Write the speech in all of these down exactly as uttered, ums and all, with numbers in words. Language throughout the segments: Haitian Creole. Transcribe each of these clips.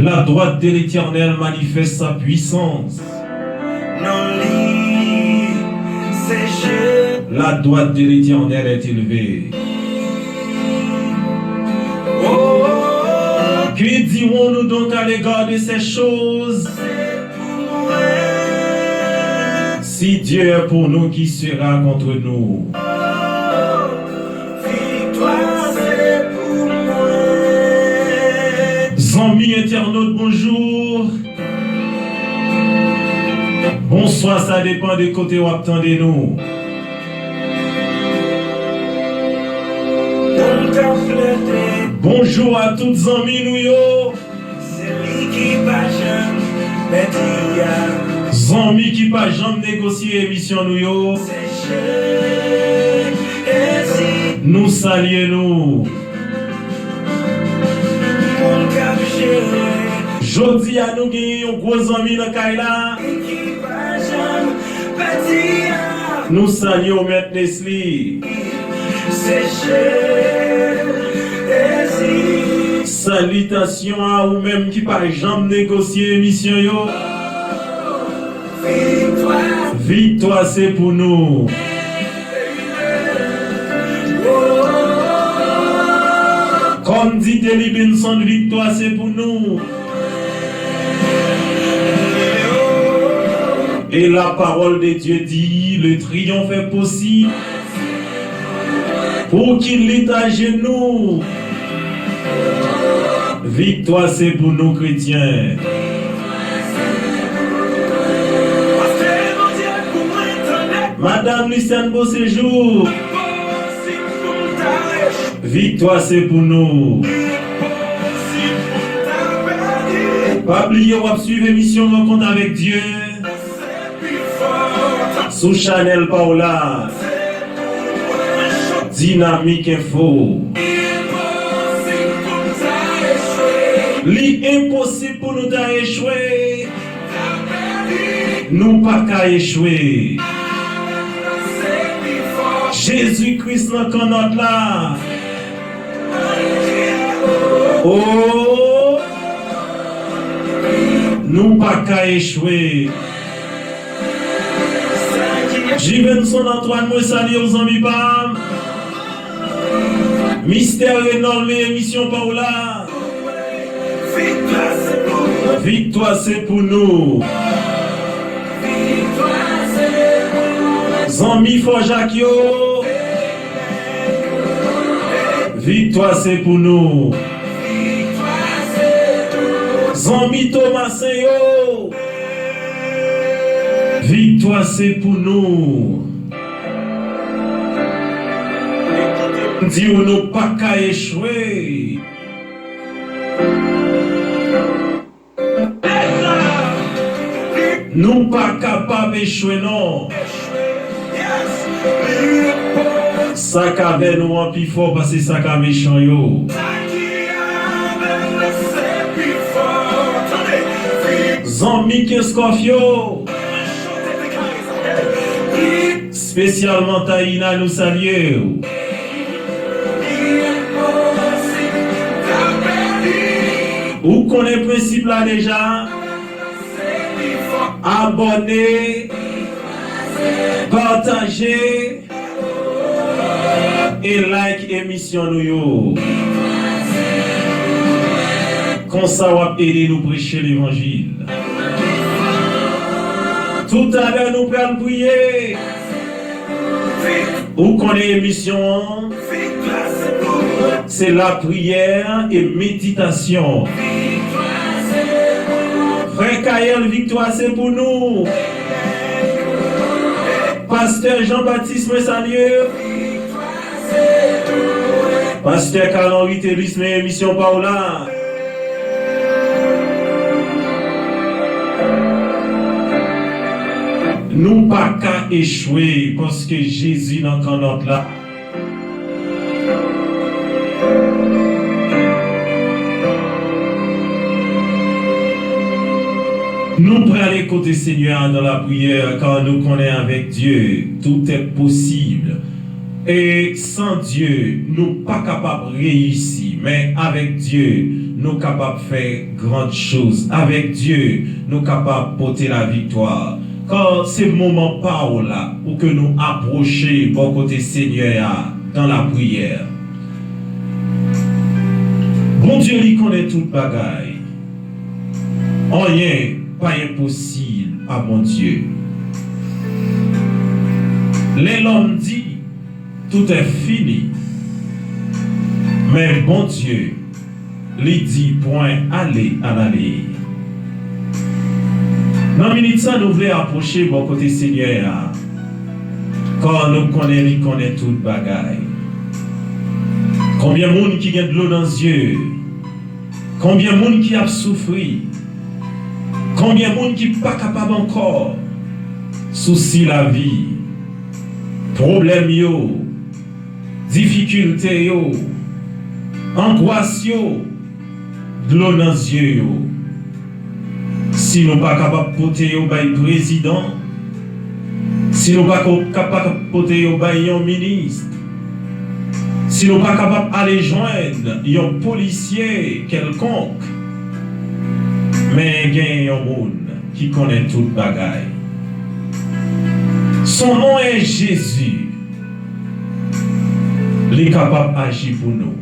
La droite de l'Éternel manifeste sa puissance. Non li, se Jésus. La droite de l'Éternel est élevée. Oh, que dirons-nous donc à l'égard de ces choses? Si Dieu est pour nous, qui sera contre nous? Viktwa se pou mwen. Zanmi entènot, bonjou. Bonswa, sa depann de kote w ap tande nou. Bonjou a tout zanmi nou yo. Se li ki pa janm pèdi a. Zanmi ki pa janm negosye emisyon nou yo. Se Jezi. Nou salye nou. Moun k ap jere. Jodi a, nou genyen yon gwo zanmi nan kay la. Ki pa janm pèdi a. Nou salye w, Mèt Nesli. Se Jezi. Salitasyon a ou menm ki pa janm negosye emisyon yo. Viktwa. Viktwa se pou nou. Kòm di Deli Benson, viktwa se pou nou. Et la parole de Dieu dit, le triomphe est possible pour qui lutte à genoux. Viktwa se pou nou, kretyen. Madanm Luciane Beauséjour. Viktwa se pou nou. Pa bliye w ap swiv emisyon Rankont avèk Dye sou chanèl pa w la, Dinamik Enfo. Li enposib pou nou ta echwe. Nou pa ka echwe. Jezi Kris nan kannòt la. Oh, nou pa ka echwe. Jivenson Antoine, mwen salye w, zanmi pa m. Mistè Renòl, men emisyon pa w la. Viktwa se pou nou. Zanmi Fò Jak yo. Viktwa se pou nou. Zanmi Tomasen yo. Viktwa se pou nou. M di w, nou pa ka echwe. Nou pa kapab echwe, non. Sa k avè nou an pi fò pase sa k a mechan yo. Zanmi Kenskòf yo. Espesyalman Tayina, nou salye w. Ou konnen prensip la deja. Abòne, pataje e like emisyon nou yo. Konsa w ap ede nou preche levanjil. Toutalè, nou pral priye. Ou konnen emisyon an, se lapriyè e meditasyon. Frè Kayèl, viktwa se pou nou. Pastè Jean Baptiste, mwen salye. Pastè Carl Henry Thelus, men emisyon pa w la. Nou pa ka echwe paske Jezi nan kannòt la. Nou prale kote Senyè a nan lapriyè, kar nou konnen avèk Dye, tout est possible. E san Dye, nou pa kapab reyisi. Men avèk Dye, nou kapab fè gran choz. Avèk Dye, nou kapab pote laviktwa. Kò se moman pa w la pou ke nou apwoche bò kote Senyè a dan lapriyè. Bondye li konnen tout bagay. Anyen pa enposib a Bondye. Lè lòm di, tout est fini. Men Bondye, li di, pwen ale, anale. Nan minit sa, nou vle apwoche bò kote Senyè a, kò nou konnen li konnen tout bagay. Konbyen moun ki gen dlo nan zye? Konbyen moun ki ap soufri? Konbyen moun ki pa kapab ankò? Sousi lavi, pwoblèm yo, difikilte yo, angwas yo, dlo nan zye yo. Si nou pa kapab pote yo bay prezidan, si nou pa ko-, kapab pote yo bay yon minis, si nou pa kapab ale jwenn yon polisye kèlkonk, men gen yon moun ki konnen tout bagay. Son non est Jésus. Li kapab aji pou nou.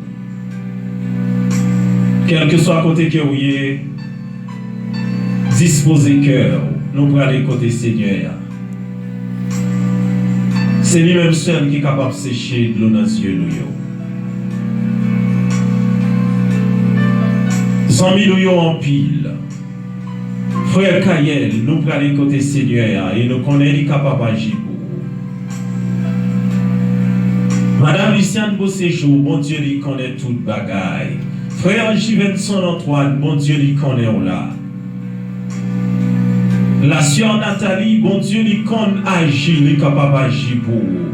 Kèlkeswa kote ke w ye, dispoze kè w. Nou prale kote Senyè a. Se li menm sèl ki kapab seche dlo nan zye nou yo. Zanmi nou yo anpil. Frè Kayèl, nou prale kote Senyè a e nou konnen li kapab aji pou ou. Madanm Luciane Beauséjour, Bondye li konnen tout bagay. Frè Jivenson Antoine, Bondye li konnen w la. Lasè Nathalie, Bondye li konn aji, li kapab aji pou ou.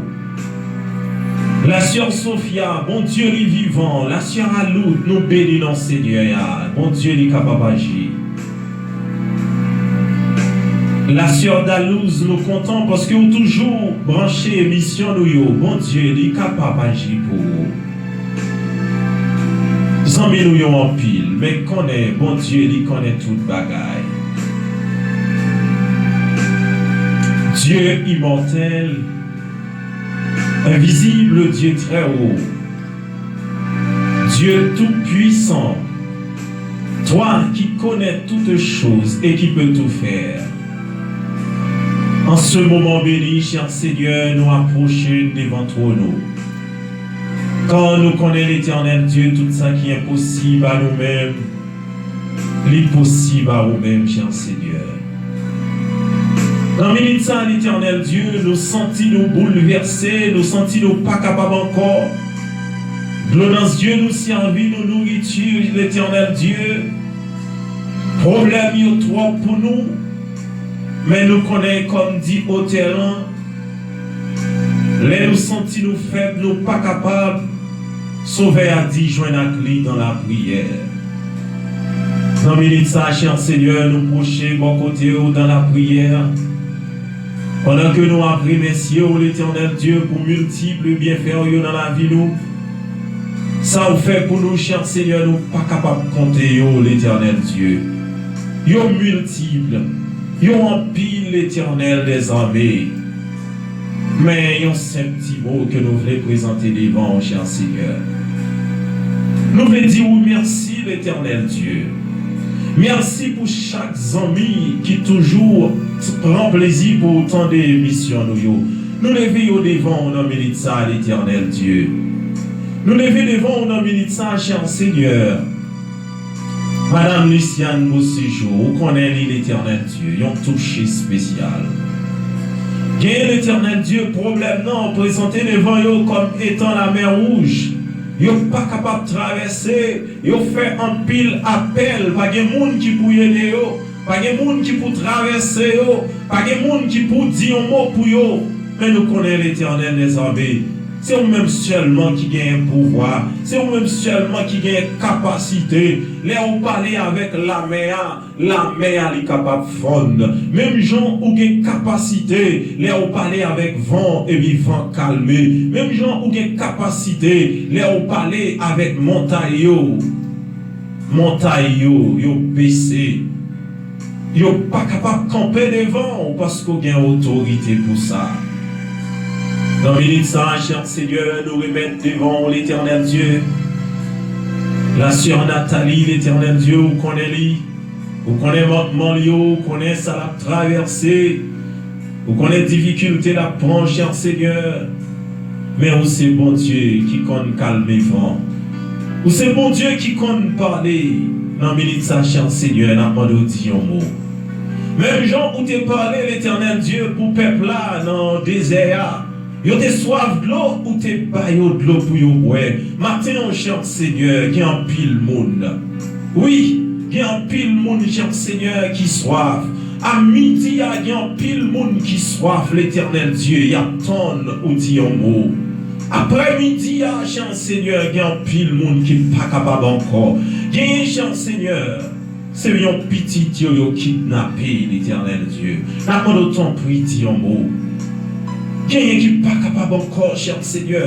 Lasè Sofia, Bondye li vivan. Lasè Aloud, nou beni non Senyè a. Bondye li kapab aji. Lasè Dalouz, nou kontan paske w toujou branche emisyon nou yo. Bondye li kapab aji pou ou. Zanmi nou yo anpil, men konnen Bondye li konnen tout bagay. Dieu immortel, invisible, Dieu très haut, Dieu tout-puissant, toi qui connais toutes choses et qui peux tout faire. En ce moment béni, cher Seigneur, nou apwoche devan twòn ou. Kan nou konnen, Letènèl Dye, tout sa ki enposib a nou menm, li posib a ou menm, chè Senyè. Nan minit sa, Letènèl Dye, nou santi nou boulvèse, nou santi nou pa kapab ankò. Dlo nan zye nou sèvi nou nouriti, Letènèl Dye. Pwoblèm yo twòp pou nou, men nou konnen, kòm di otè lan, lè nou santi nou fèb, nou pa kapab, Sovè a di, jwenn ak li dan lapriyè. Nan minit sa, chè Senyè, nou pwoche bò kote w dan lapriyè. Pandan ke nou ap remèsye w, Letènèl Dye, pou miltip byenfè w yo nan lavi nou. Sa w fè pou nou, chè Senyè, nou pa kapab konte yo, Letènèl Dye. Yo miltip, yo anpil, Letènèl dèzame. Men yon senp ti mo ke nou vle prezante devan w, chè Senyè. Nou vle di w mèsi, Letènèl Dye. Mèsi pou chak zanmi ki toujou pran plezi pou tande emisyon nou yo. Nou leve yo devan w nan minit sa, Letènèl Dye. Nou leve devan w nan minit sa, chè Senyè. Madanm Luciane Beauséjour, ou konnen li, Letènèl Dye, yon touche espesyal. Gen, Letènèl Dye, pwoblèm nan prezante devan yo kòm etan Lamè Wouj. Yo pa kapab travèse, yo fè anpil apèl, pa gen moun ki pou ede yo, pa gen moun ki pou travèse yo, pa gen moun ki pou di yon mo pou yo. Men nou konnen, Letènèl dèzame, Se ou menm sèlman ki genyen pouvwa. Se ou menm sèlman ki genyen kapasite. Lè ou pale avèk lamè a, lamè a li kapab fonn. Menm jan ou gen kapasite, lè ou pale avèk van, epi van kalme. Menm jan ou gen kapasite, lè ou pale avèk montay yo, montay yo, yo bese. Yo pa kapab kanpe devan ou paske w gen otorite pou sa. Nan minit sa a, chè Senyè, nou remèt devan w, Letènèl Dye, la sè Nathalie, Letènèl Dye, ou konnen li. Ou konnen mankman li yo, ou konnen sa l ap travèse. Ou konnen difikilte l ap pran, chè Senyè. Men ou se Bondye ki konn kalme van. Ou se Bondye ki konn pale. Nan minit sa, chè Senyè, n ap mande w di yon mo. Menm jan ou te pale, Letènèl Dye, pou pèp la nan dezè a, yo te swaf dlo, ou te ba yo dlo pou yo bwè. Maten an, chè Senyè, gen anpil moun. Wi, gen anpil moun, chè Senyè, ki swaf. A midi a, gen anpil moun ki swaf, Letènèl Dye, y ap tann ou di yon mo. Aprè midi a, chè Senyè, gen anpil moun ki pa kapab ankò. Genyen, chè Senyè, se yon pitit yo, yo kidnape, Letènèl Dye. N ap mande w tanpri di yon mo. Genyen ki pa kapab ankò, chè Senyè.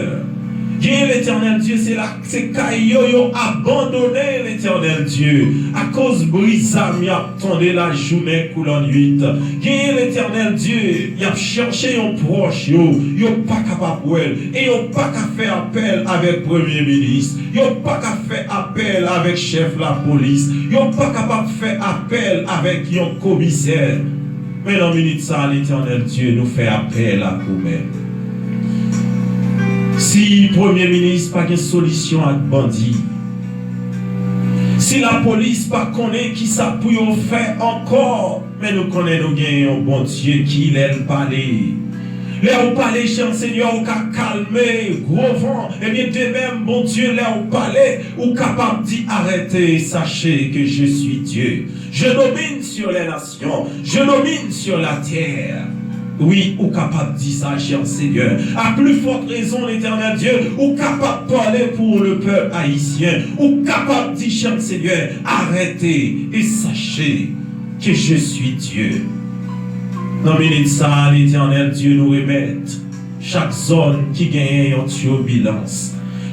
Genyen, Letènèl Dye, se la, se kay yo, yo abandone, Letènèl Dye. Akoz bri zam y ap tande lajounen kou lannwit. Genyen, Letènèl Dye, y ap chèche yon pwòch yo, yo pa kapab wè l, e yo pa ka fè apèl avèk premye minis, yo pa ka fè apèl avèk chèf lapolis, yo pa kapab fè apèl avèk yon komisè. Men nan minit sa a, Letènèl Dye, nou fè apèl ak ou menm. Si premye minis pa gen solisyon ak bandi, si lapolis pa konnen kisa pou yo fè ankò, men nou konnen nou gen yon Bondye ki, lè l pale, lè ou pale, chè Senyè, ou ka kalme gwo van. Ebyen, de menm, Bondye, lè ou pale, ou kapab di, arrêtez, sachez que je suis Dieu. Je domine sur les nations. Je domine sur la terre. Wi, ou kapab di sa, chè Senyè. A pli fòt rezon, Letènèl Dye, ou kapab pale pou le pèp ayisyen. Ou kapab di, chè Senyè, arrêtez et sachez que je suis Dieu. Nan minit sa a, Letènèl Dye, nou remèt chak zòn ki genyen yon tibilans.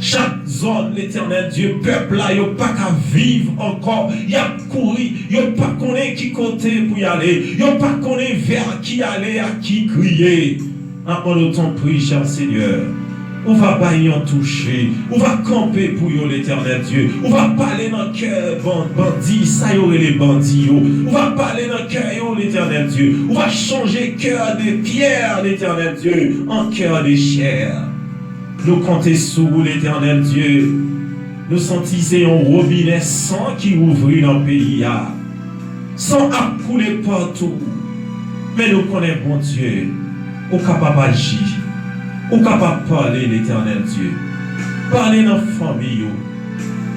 Chak zòn, Letènèl Dye, pèp la, yo pa ka viv ankò. Y ap kouri, yo pa konnen ki kote pou y ale. Yo pa konnen vè ki ale ak ki kriye. N ap mande w tanpri, chè Senyè, ou va bay yon touche. Ou va kanpe pou yo, Letènèl Dye. Ou va pale nan kè ban-, bandi, sa yo rele bandi yo. Ou va pale nan kè yo, Letènèl Dye. Ou va chanje kè de pyè, Letènèl Dye, an kè de chè. Nou konte sou ou, Letènèl Dye. Nou santi se yon wobinè san ki ouvri nan peyi a. San ap koule patou. Men nou konnen, Bondye, ou kapab aji. Ou kapab pale, Letènèl Dye. Pale nan fanmi yo.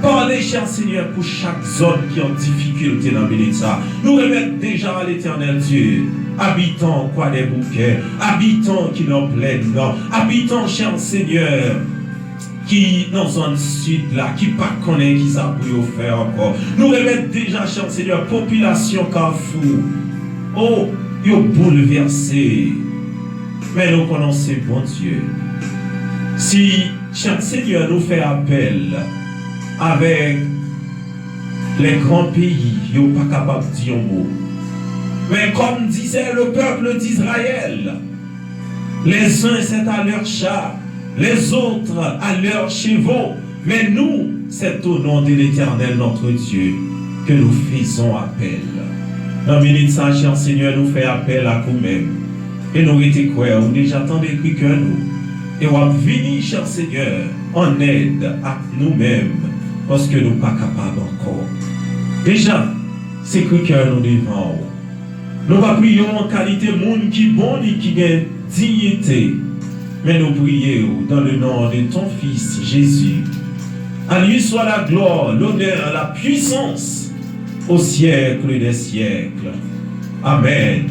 Pale, chè Senyè, pou chak zòn ki an difikilte nan minit sa. Nou remèt deja, Letènèl Dye, abitan Kwadèboukè, abitan ki nan plèn nan, abitan, chè Senyè, ki nan zòn sid la, ki pa konnen kisa pou yo fè ankò. Nou remèt deja, chè Senyè, popilasyon Kafou. O, yo boulvèse. Men nou konnen w se Bondye. Si, chè Senyè, nou fè apèl avèk lè gran peyi, yo pa kapab di yon mo. Men comme disait le peuple d'Israël, les uns c'est à leurs chars, les autres à leurs chevaux, mais nous, c'est au nom de l'Éternel notre Dieu que nous faisons appel. Nan minit sa, chè Senyè, nou fè apèl ak ou menm. E nou rete kwè ou deja tande kri kè nou. E w ap vini, chè Senyè, an èd ak nou menm, paske nou pa kapab ankò. Deja, se kri kè nou devan ou. Nou pa priye w an kalite moun ki bon ni ki gen diyite, men nou priye w dans le nom de ton Fils Jésus. À lui soit la gloire, l'honneur, la puissance au siècle des siècles. Amen.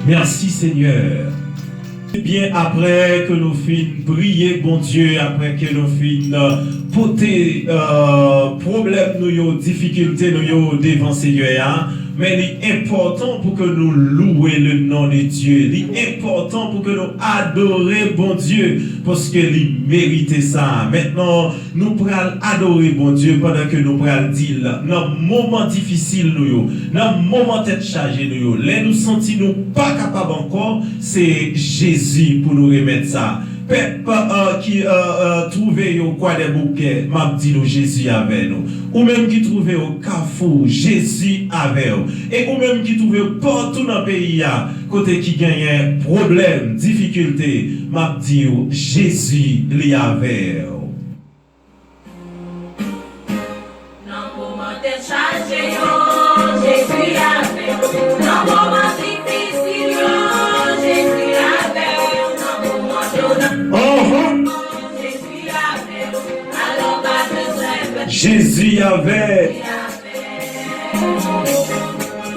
Merci Seigneur. Byen, apre ke nou fin priye Bondye, apre ke nou fin, euh, pote, euh, pwoblèm nou yo, difikilte nou yo devan Senyè a, men li enpòtan pou ke nou louwe le non de Dye. Li enpòtan pou ke nou adore Bondye, paske li merite sa. Mentnan, nou pral adore Bondye pandan ke nou pral di l nan moman difisil nou yo, nan moman tèt chaje nou yo, lè nou santi nou pa kapab ankò, se Jezi pou nou remèt sa. Pèp, euh, ki, euh, euh, twouve yo Kwadèboukè, m ap di nou Jezi avè nou. Ou menm ki twouve w Kafou, Jezi avè w. E ou menm ki twouve w patou nan peyi a, kote ki genyen pwoblèm, difikilte, m ap di w Jezi li avè w. Nan moman tèt chaje yo, Jezi avè w. Nan moman difisil yo, Jezi avè w. Nan moman doulè, Jezi avè w. Alò pa bezwen pè. Jezi avè.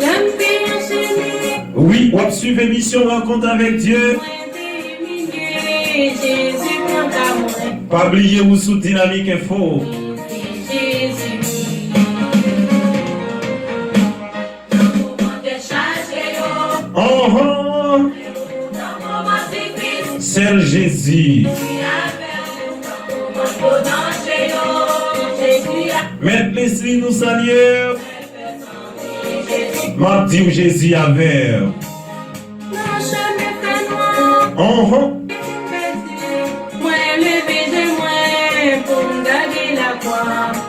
Lè m te anchene. Wi, w ap swiv emisyon Rankont avèk Dye. Mwen te imilye, Jezi pran ka mwen. Pa bliye ou sou Dinamik Enfo. Jezi. Nan moman tèt chaje yo. Anhan. Nan moman difisil. Sèl Jezi. Jezi avè w. Nan moman danje yo. Jezi avè w. Mèt Leslie, nou salye w. M ap di w Jezi avè w. Nan chemen fènwa. Anhan. Mwen leve je mwen pou m gade lakwa.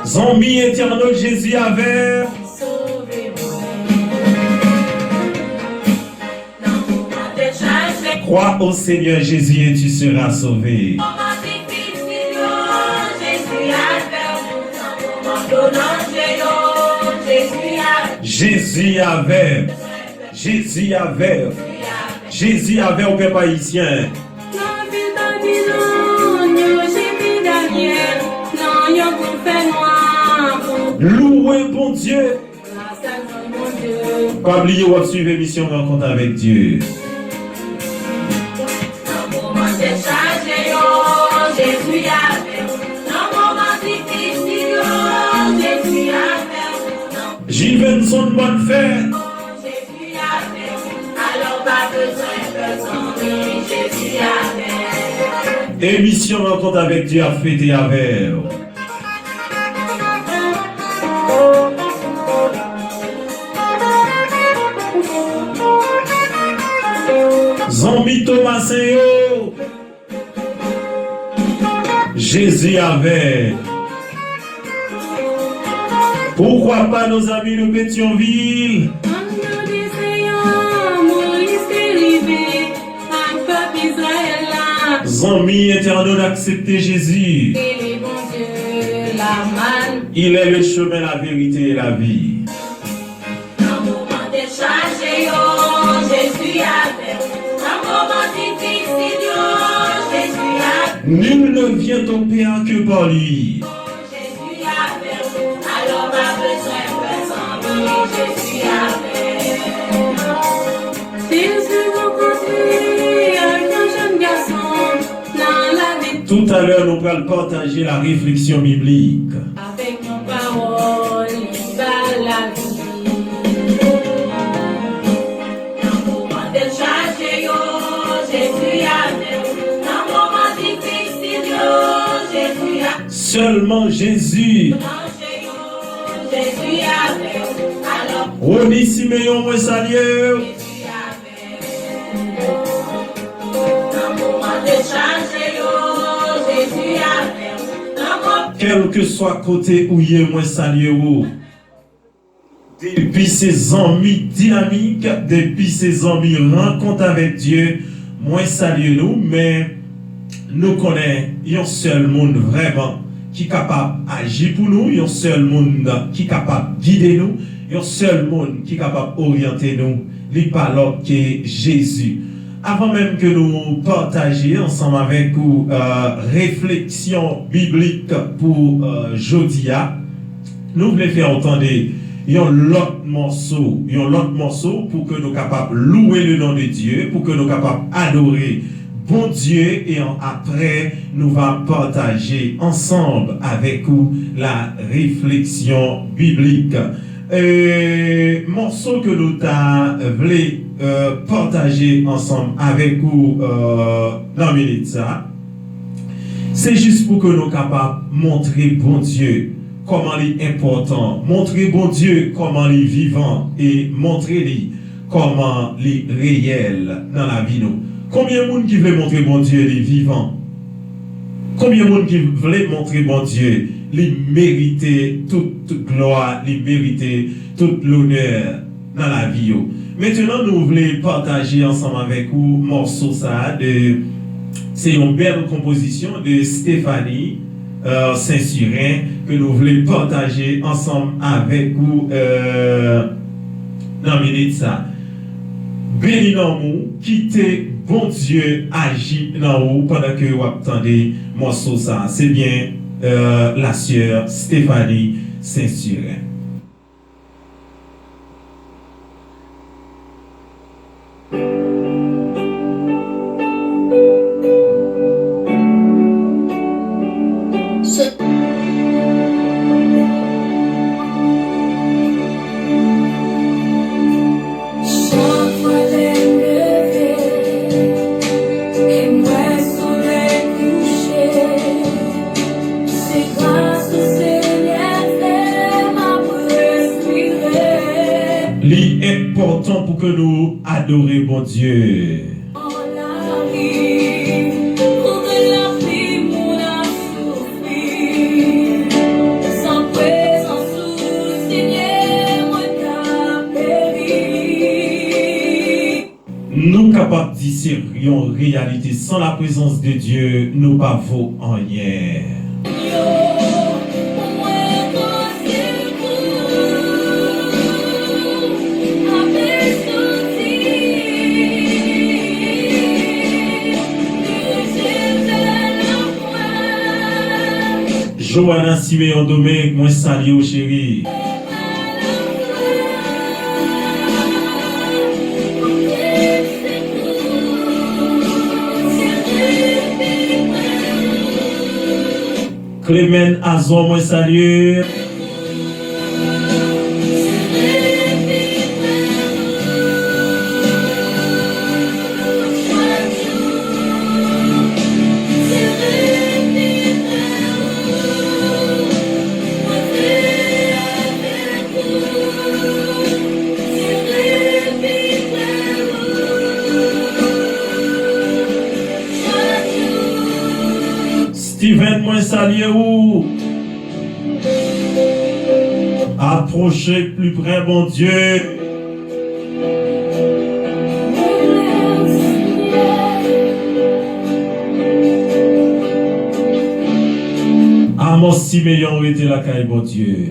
Zanmi entènot, Jezi avè w. Sove mwen. Nan moman tèt chaje. Crois au Seigneur Jésus et tu seras sauvé. Moman difisil yo, Jezi avè w. Nan moman danje yo, Jezi avè w. Jezi avè w. Jezi avè w. Jezi avè w, pèp ayisyen. Nan vil Babilòn, yo jete Danyèl nan yon gwo fènwa pou. Louwe Bondye. Gras ak zanj Bondye. Pa bliye w ap swiv emisyon Rankont avèk Dye. Nan moman tèt chaje yo, Jezi avè w. Nan moman difisil yo, Jezi avè w. Nan Jivenson, bòn fèt. Jezi avè w. Alò pa bezwen pè, zanmi, Jezi avè w. Emisyon Rankont avèk Dye ap fete avè w. Zanmi Tomasen yo, Jezi avè. Pourquoi pas nos amis de Pétion-Ville? Ann tande Senyè, Moyiz te rive ak pèp Izrayèl la. Zanmi entènot, aksepte Jezi. Rele Bondye, la mann. Il est le chemin, la vérité et la vie. Nan moman tèt chaje yo, Jezi avè w. Nan moman difisil yo, Jezi avè w. Nul ne vient au Père que par lui. Jezi avè w. Alò pa bezwen pè, zanmi, Jezi avè w. Jezi rankontre ak yon jèn gason nan lavil. Toutalè, nou pral pataje la réflexion biblique. Avèk yon pawòl, li ba l lavi. Nan moman tèt chaje yo, Jezi avè w. Nan moman difisil yo, Jezi avè w. Sèlman Jezi. Danje yo, Jezi avè w. Alò. Rony Simeon, mwen salye w. Jezi avè w. Nan moman tèt chaje yo, Jezi avè w. Nan mo- Kèlkeswa kote ou ye, mwen salye w. Depi se zanmi Dinamik, depi se zanmi Rankont avèk Dye, mwen salye nou, men nou konnen yon sèl moun vrèman ki kapab aji pou nou, yon sèl moun ki kapab gide nou, yon sèl moun ki kapab oryante nou, li pa lòt ke Jezi. Avan menm ke nou pataje ansanm avèk ou, euh, refleksyon biblik pou, euh, jodi a, nou vle fè w tande yon lòt mòso, yon lòt mòso pou ke nou kapab louwe le non de Dye, pou ke nou kapab adore Bondye, e an, apre, nou va pataje ansanm avèk ou la réflexion biblique. E, mòso ke nou ta vle, e, pataje ansanm avèk ou, e, nan minit sa, se jis pou ke nou kapab montre Bondye kòman li enpòtan, montre Bondye kòman li vivan, e montre li kòman li reyèl nan lavi nou. Konbyen moun ki vle montre Bondye li vivan? Konbyen moun ki vle montre Bondye li merite tout glwa, li merite tout lonè nan lavi yo? Mentenan, nou vle pataje ansanm avèk ou mòso sa a de, se yon bèl konpozisyon de Stéphanie, e, Saint-Cyrin ke nou vle pataje ansanm avèk ou, e, nan minit sa. Beni nanm ou, kite Bondye aji nan ou pandan ke w ap tande mòso sa. Se byen, e, la sè Stéphanie Saint-Cyrin. Chak fwa lè m leve, e m wè solèy kouche, se gras ou Senyè fè m ap respire. Li enpòtan pou ke nou adore Bondye. An lavi, kote lapli moun ap soufri, san prezans ou, Senyè, mwen t ap peri. Nou kapab di se yon reyalite, san la prezans de Dye, nou pa vo anyen. Yo, mwen koze pou apesouti, Bondye fè la. Joana Simeon Domingue, mwen salye w, cheri. Clemen Azor, mwen salye. Steven, mwen salye ou. Apwoche pli pre Bondye. Amos Simeon, rete lakay Bondye.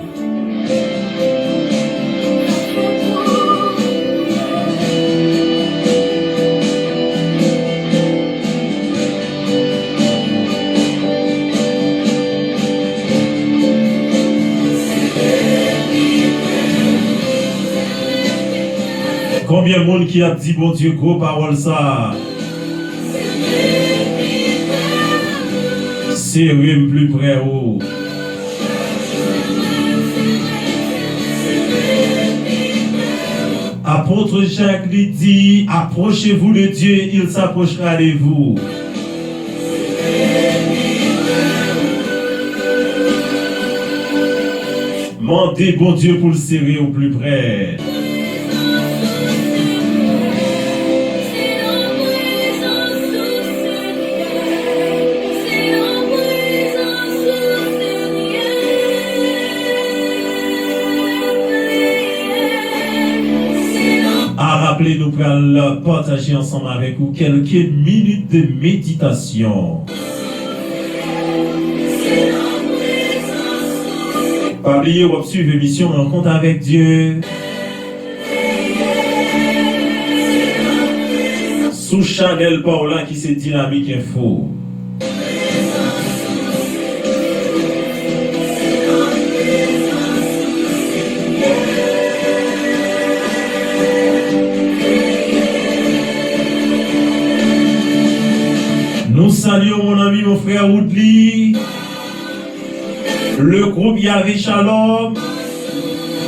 Konbyen moun ki ap di Bondye gwo pawòl sa a? Sere m pli pre ou. Apôtre Jacques li di, approchez-vous de Dieu, il s'approchera de vous. Mande Bondye pou l sere w pli pre. A raple, nou pral pataje ansanm avèk ou kèlke minit de meditasyon. Pa bliye, w ap swiv emisyon Rankont avèk Dye sou chanèl pa w la ki se Dinamik Enfo. Salye w, mon ami, mon frè Woodly. Le groupe Yahvé Shalom,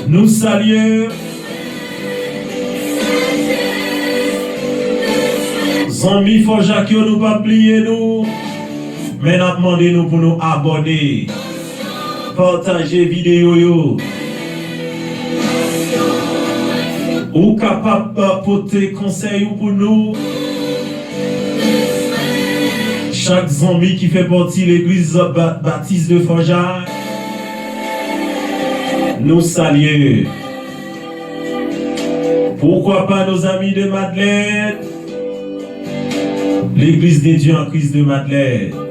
nou salye. Zanmi Fò Jak yo, nou p ap bliye nou, men n ap mande nou pou nou abòne, pataje videyo yo. Ou kapab pote konsèy ou pou nou. Chak zanmi ki fè pati legliz ba-, batis de Fò Jak, nou salye. Pourquoi pas nos amis de Madeleine? L'église de Dieu en Christ de Madeleine.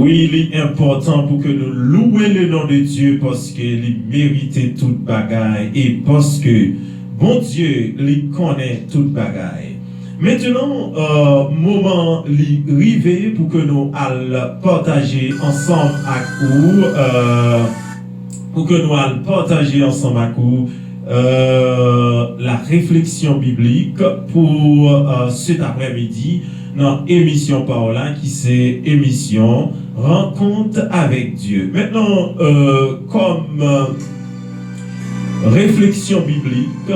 Wi, li enpòtan pou ke nou louwe le non de Dye, paske li merite tout bagay e paske Bondye, li konnen tout bagay. Mentnan, euh, moman li rive pou ke nou al pataje ansanm ak ou, euh, pou ke nou al pataje ansanm ak ou, euh, la réflexion biblique pou, euh, cet après-midi nan emisyon pa w la ki se emisyon Rankont avèk Dye. Mentnan, euh, kòm, euh, refleksyon biblik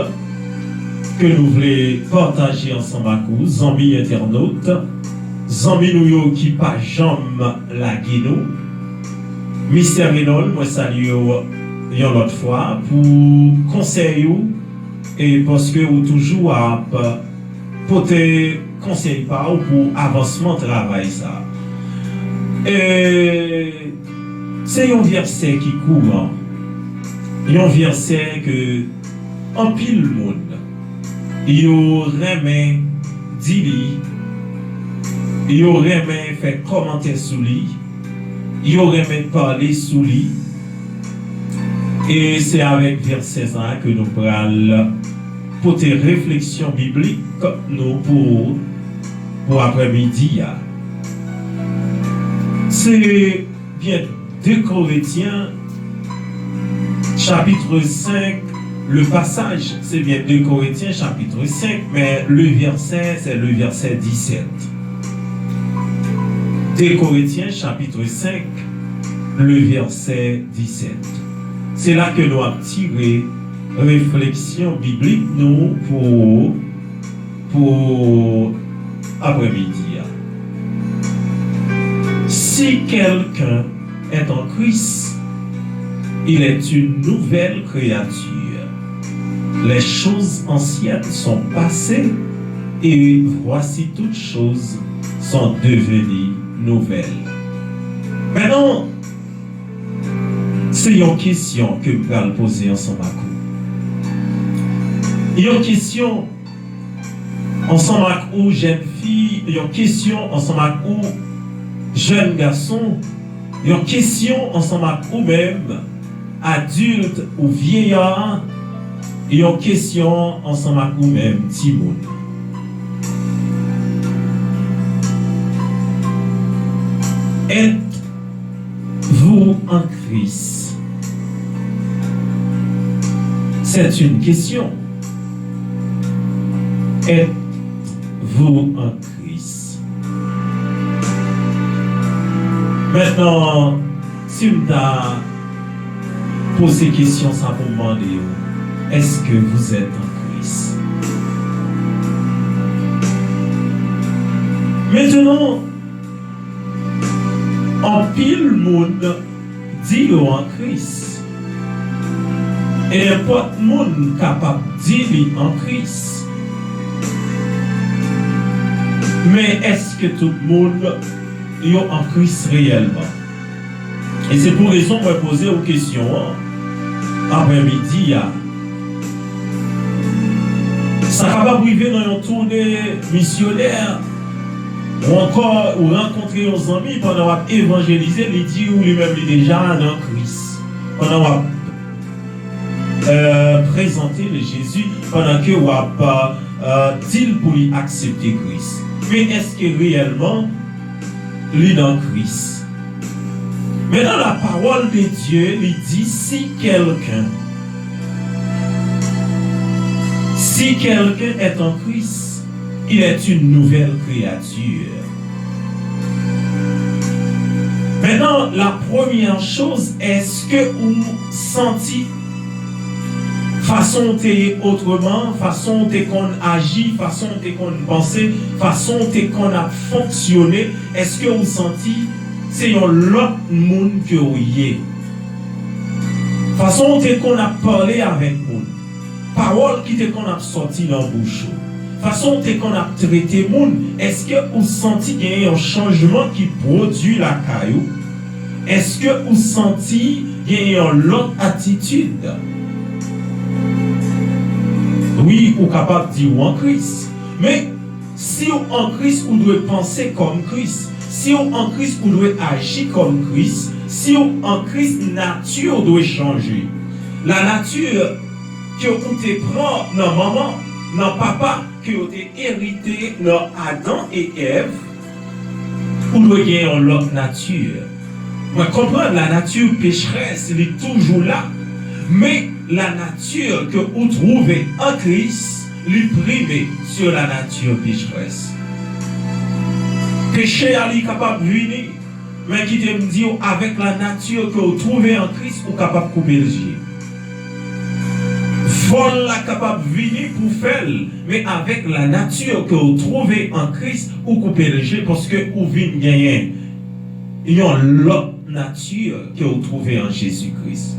ke nou vle pataje ansanm ak ou, zanmi entènot, zanmi nou yo ki pa janm lage nou. Mistè Renòl, mwen salye w yon lòt fwa pou konsèy ou, e paske ou toujou ap pote konsèy pa ou pou avansman travay sa. E se yon vèsè ki kouran, yon vèsè ke anpil moun yo renmen di li, yo renmen fè kòmantè sou li, yo renmen pale sou li. E se avèk vèsè sa a ke nou pral pote refleksyon biblik nou pou, pou aprèmidi a. Se byen de Korentyen, chapitre cinq, le passage, c'est bien deux Corinthiens, chapitre cinq, mais le verset, c'est le verset dix-sept. Deux Corinthiens, chapitre cinq, le verset dix-sept. Se la ke nou ap tire refleksyon biblik nou pou, pou aprèmidi a. Si quelqu'un est en Christ, il est une nouvelle créature. Les choses anciennes sont passées et voici toutes choses sont devenues nouvelles. Maintenant, se yon kesyon ke m pral poze ansanm ak ou. Yon kesyon ansanm ak ou, jèn fi, yon kesyon ansanm ak ou, jèn gason, yon kesyon ansanm ak ou menm, adilt ou vyeya, yon kesyon ansanm ak ou menm, timoun. Êtes-vous en Christ? C'est une question. Êtes-vous en Christ? Maintenant, si m ta poze kesyon sa pou m mande yo, est-ce que vous êtes en Christ? Maintenant, anpil moun di yo an Kris. E nenpòt moun kapab di li an Kris. Men èske tout moun yo an Kris reyèlman? E se pou rezon mwen poze w kesyon an aprèmidi a. Sa kapab rive nan yon toune misyonè, ou ankò ou rankontre yon zanmi pandan w ap evanjelize, li di w li menm li deja nan Kris. Pandan w ap, euh, prezante l Jezi, pandan ke w ap, euh, di l pou li aksepte Kris. Men èske reyèlman li nan Kris. Maintenant, la parole de Dieu, li di, si quelqu'un, si quelqu'un est en Christ, il est une nouvelle créature. Maintenant, la première chose, èske ou santi fason w te ye otreman, fason w te konn aji, fason w te konn panse, fason w te konn ap fonksyone, èske ou santi se yon lòt moun ke w ye? Fason w te konn ap pale avèk moun, pawòl ki te konn ap sòti nan bouch ou, fason w te konn ap trete moun, èske ou santi gen yon chanjman ki pwodui lakay ou? Èske ou santi gen yon lòt atitid? Wi, ou kapab di ou an Kris. Men, si w an Kris, ou dwe panse kòm Kris. Si w an Kris, ou dwe aji kòm Kris. Si w an Kris, nati w dwe chanje. La nati ke ou te pran nan manman, nan papa, ke yo te erite nan Adan e Èv, ou dwe gen yon lòt nati. Mwen konprann lanati pecherès, li toujou la. Men lanati ke ou twouve an Kris, li prime sur la nature pécheresse. Peche a, li kapab vini, men kite m di w, avèk lanati ke w twouve an Kris, ou kapab koupe l je. Vòl la kapab vini pou fè l, men avèk lanati ke w twouve an Kris, ou koupe l je, paske ou vin genyen yon lòt nati ke w twouve an Jezi Kris.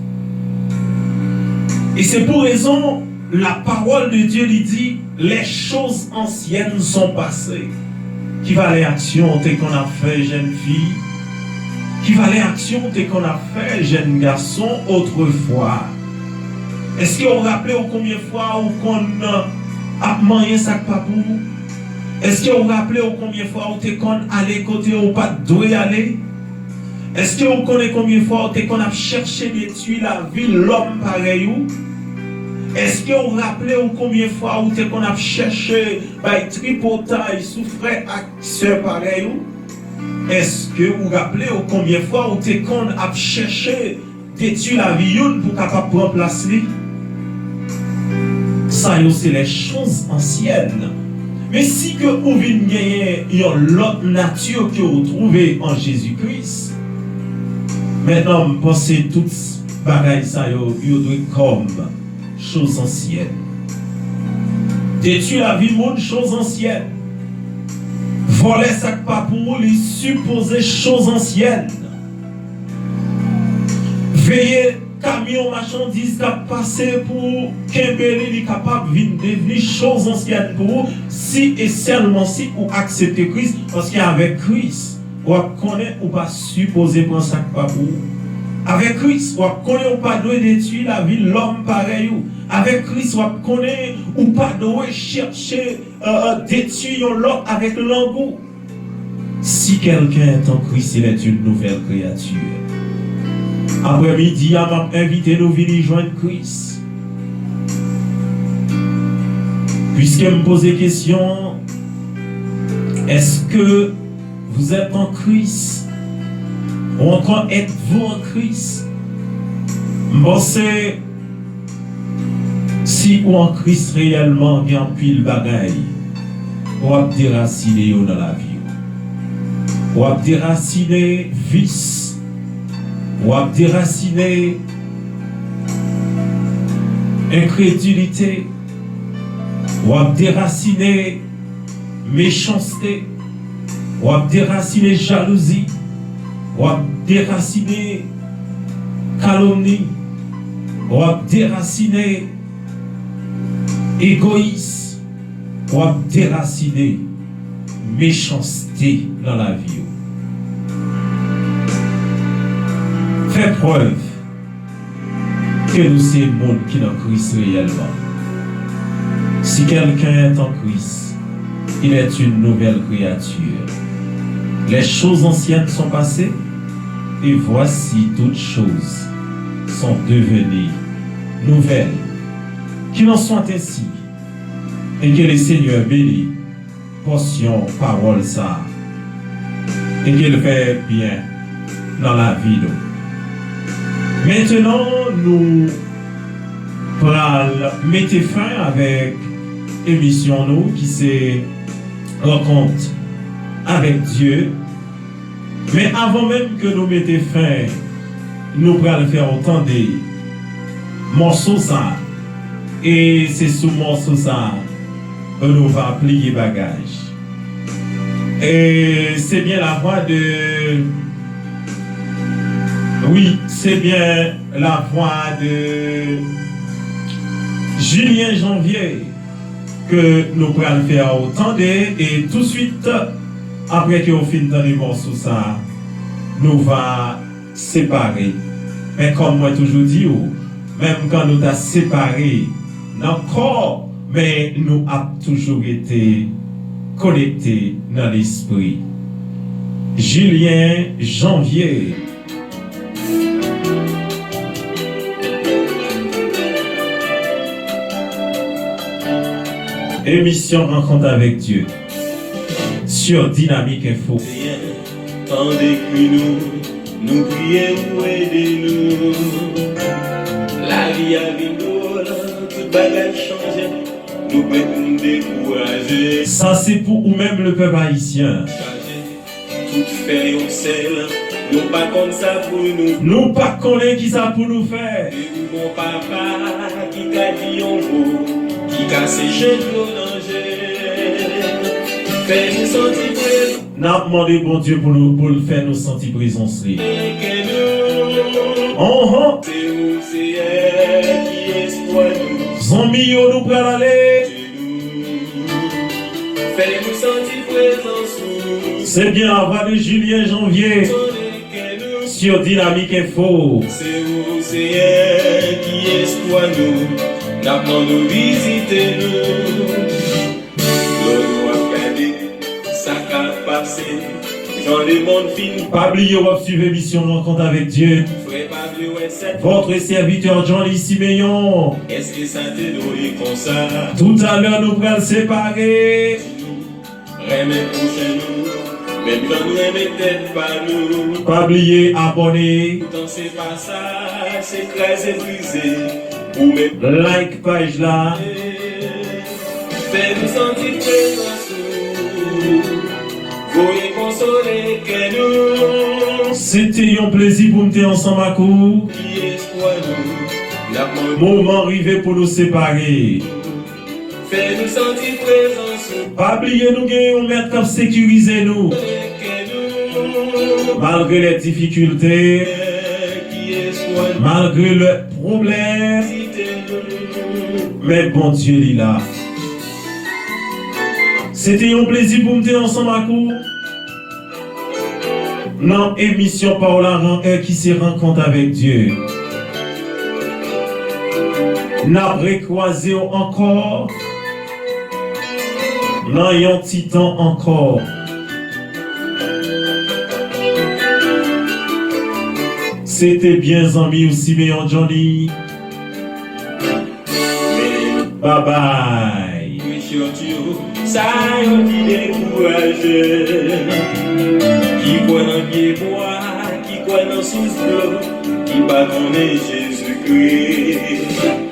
E se pou rezon, la parole de Dieu li di, les choses anciennes sont passées. Ki valè aksyon w te konn ap fè, jèn fi? Ki valè aksyon w te konn ap fè, jèn gason, otrefwa? Èske w raple w konbyen fwa ou konn ap manyen sa k pa pou ou? Èske w raple w konbyen fwa ou te konn ale kote ou pa t dwe ale? Èske ou konnen konbyen fwa ou te konn ap chèche detwi lavi lòm parèy ou? Èske ou raple w konbyen fwa ou te konn ap chèche bay tripotay sou frè ak sè parèy ou? Èske ou raple w konbyen fwa ou te konn ap chèche detwi lavi youn pou kapab pran plas li? Sa yo se les choses anciennes. Men si ke ou vin genyen yon lòt nati ke ou twouve an Jezi Kris, mentnan m panse tout bagay sa yo, yo dwe kòm chose ancienne. Detwi lavi moun, chose ancienne. Vòlè sa k pa pou ou, li sipoze chose ancienne. Veye kamyon machandiz k ap pase pou kenbe li, li kapab vin devni chose ancienne pou ou, si e sèlman si ou aksepte Kris, paske avèk Kris, w ap konnen ou pa sipoze pran sa k pa pou ou. Avèk Kris, w ap konnen ou pa dwe detwi lavi lòm parèy ou. Avèk Kris, w ap konnen ou pa dwe chèche, euh, euh, detwi yon lòt avèk lang ou. Si quelqu'un est en Christ, il est une nouvelle créature. Aprè midi a, m ap envite nou vini jwenn Kris. Piske m poze kesyon, est-ce que vous êtes en Christ? Ou ankò, êtes-vous en Christ? M panse, si ou an Kris reyèlman, gen anpil bagay w ap derasine yo nan lavi w. W ap derasine vis. W ap derasine enkredilite. W ap derasine mechanste. W ap derasine jalouzi. W ap derasine kalomni. W ap derasine egoyis. W ap derasine mechanste nan lavi w. Fè prèv ke nou se moun ki nan Kris reyèlman. Si quelqu'un est en Christ, il est une nouvelle créature. Les choses anciennes sont passées, et voici toutes choses sont devenues nouvelles. Qu'il en soit ainsi, et que le Seigneur bénisse pòsyon pawòl sa a. e ke l fè byen nan lavi nou. Mentenan, nou pral mete fen avèk emisyon nou ki se Rankont avèk Dye. Men avan menm ke nou mete fen, nou pral fè w tande mòso sa a. E se sou mòso sa a nou va pliye bagaj. Et c'est bien la voix de, oui, c'est bien la voix de Julien Janvier ke nou pral fè w tande, e touswit apre ke w fin tande mòso sa, nou va separe. Men kòm mwen toujou di w, menm kan nou ta separe nan kò, men nou ap toujou rete konekte nan lespri. Julien Janvier. Emisyon Rankont avèk Dye sur Dynamique Info. Tande kri nou, nou priye ou ede nou. Lavi a vin dwòl, tout bagay chanje, nou prè pou n dekouraje. Sa se pou ou menm, le pèp ayisyen. Chaje, tout fè yon sèl, nou pa konn sa pou nou. Nou pa konnen ki sa pou nou fè. Depi bon papa ki ka di yon mo, ki ka seche dlo nan je, fè nou santi prezans. N ap mande Bondye pou nou, pou l fè nou santi prezans li. Kè nou. Anhan. Se ou, Seyè, ki espwa nou. Zanmi yo, nou pral ale. Fè nou santi prezans ou. Se byen la voix de Julien Janvier sur Dynamique Info. Se ou, Seyè, ki espwa nou. N ap mande w vizite nou. Lè nou ap gade sa k ap pase, jan lemonn fin. Pa bliye w ap swiv emisyon Rankont avèk Dye. Frè pa vle wè sèt. Votre serviteur Johnny Siméon. Èske sa te dwe konsa? Toutalè, nou pral separe. Renmen pwochen nou, menm jan nou renmen tèt pa nou. Pa bliye abòne. Poutan se pa sa, se kraze brize. Ou menm. Like paj la. Fè nou santi prezans ou. Voye konsole kè nou. Se te yon plezi pou m te ansanm ak ou. Ki espwa nou. N ap mande. Moman rive pou nou separe. Fè nou santi prezans ou. Pa bliye nou gen yon mèt k ap sekirize nou. Kè nou. Malgre lè difikilte, ki espwa nou. Malgre lè pwoblèm, men Bondye li la. Se te yon plezi pou m te ansanm ak ou nan emisyon pa w la ran-, eh, ki se Rankont avèk Dye. N ap rekwaze w ankò nan yon ti tan ankò. Se te byen zanmi w Simeon Johnny. Babay. Sa yo ki dekouraje, ki kwè nan pye bwa, ki kwè nan sous dlo, ki pa konnen Jezikri.